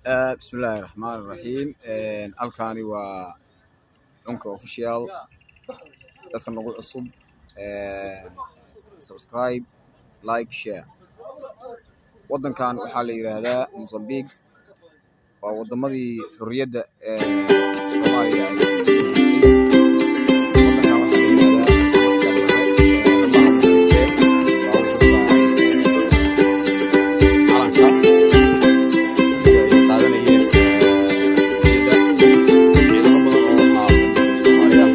Bismillahi raxmaani raxiim. Halkaani waa Cunka Official. Dadka nagu cusub, subscribe, like, share. Waddankan waxaa la yidhaahdaa Mozambique. Waa waddamadii xorriyadda ee Soomaaliya ay soo. Waddankan waxaa la yidhahdaa Masar Barre, Allaha naxariistee, waa uu soo saaray calanka xilliga ay qaadanayeen xorriyadda. Ciidamo badan oo waxaa Soomaaliya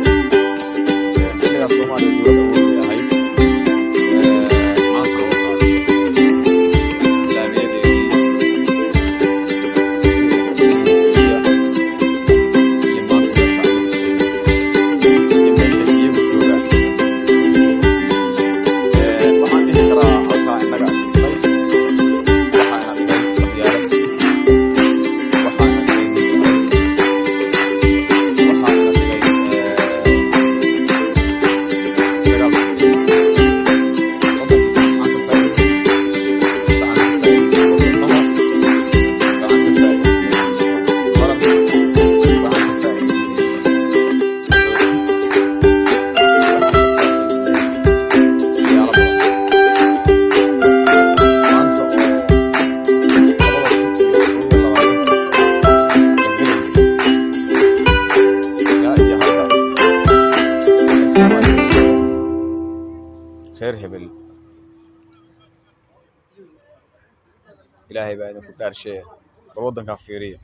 xilligaas Soomaaliya dowlad awood bay ahayd. Maanta wakaas laamiyadeedii sida u quruxsan yihiin iyo maanta meesha iyo meesha iyagu joogaan. Waxaan dhihi karaa halkaa innaga asirtay. Waxaa ina dhigay qabyaalad, waxaa ina dhigay ninjeclaysi, waxaa ina dhigay dagaal. 30kii sano maxaan ka faa'iidnay? Waxaan ka faa'iidnay wadannada, waxaan ka faa'iidnay qaran, waxaan ka faa'iidnay qaxooti, waxaan ka faa'iidnay waxyaalo badan. Maanta oo 2021-ka la gelayo ilaa iyo hadda waxay Soomaaliya joogaan reer hebel. Ilaahay baa idinku dhaarsheeya, bal waddankaa fiiriya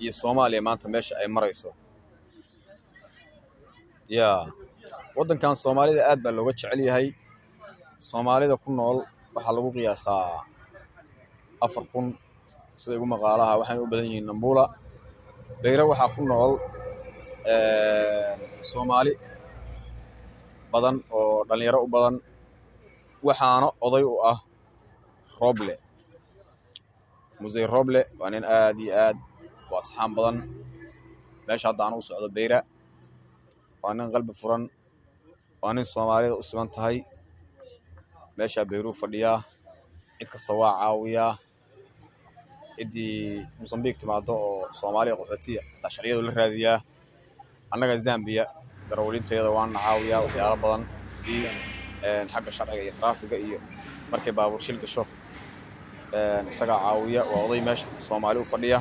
iyo Soomaaliya maanta meesha ay marayso. Yaa waddankan Soomaalida aad baa looga jecel yahay. Soomaalida ku nool waxaa lagu qiyaasaa 4000, sida igu maqaalaha. Waxayna u badan yihiin Nambula. Beyre waxaa ku nool Soomaali badan oo dhalinyaro u badan, waxaana oday u ah Roble Musey. Roble waa nin aad iyo aad u asxaan badan. Meesha hadda aan u socdo Beyra, waa nin qalbi furan, waa nin Soomaalida u siman tahay. Meeshaa Beyruu fadhiyaa, cid kasta waa caawiyaa. Ciddii Mozambique timaado oo Soomaaliya qaxootiya xitaa sharciyadu la raadiyaa. Annaga Zambia darawaliintayada waana caawiyaa waxyaalo badan xagga sharciga iyo traafiga, iyo markay baabuur shil gasho isagaa caawiya. Waa oday meesha Soomaali u fadhiya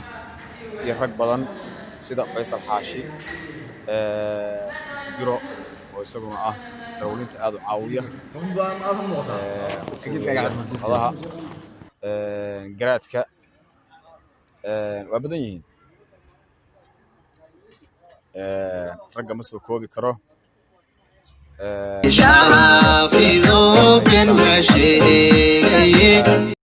iyo rag badan sida Faysal Xaashi Biro oo isaguna ah darawaliinta aad u caawiya, u fududeeya warqadaha garaadka. Waa badan yihiin ragga, ma soo koobi karo. Xaafido been ma sheegaye.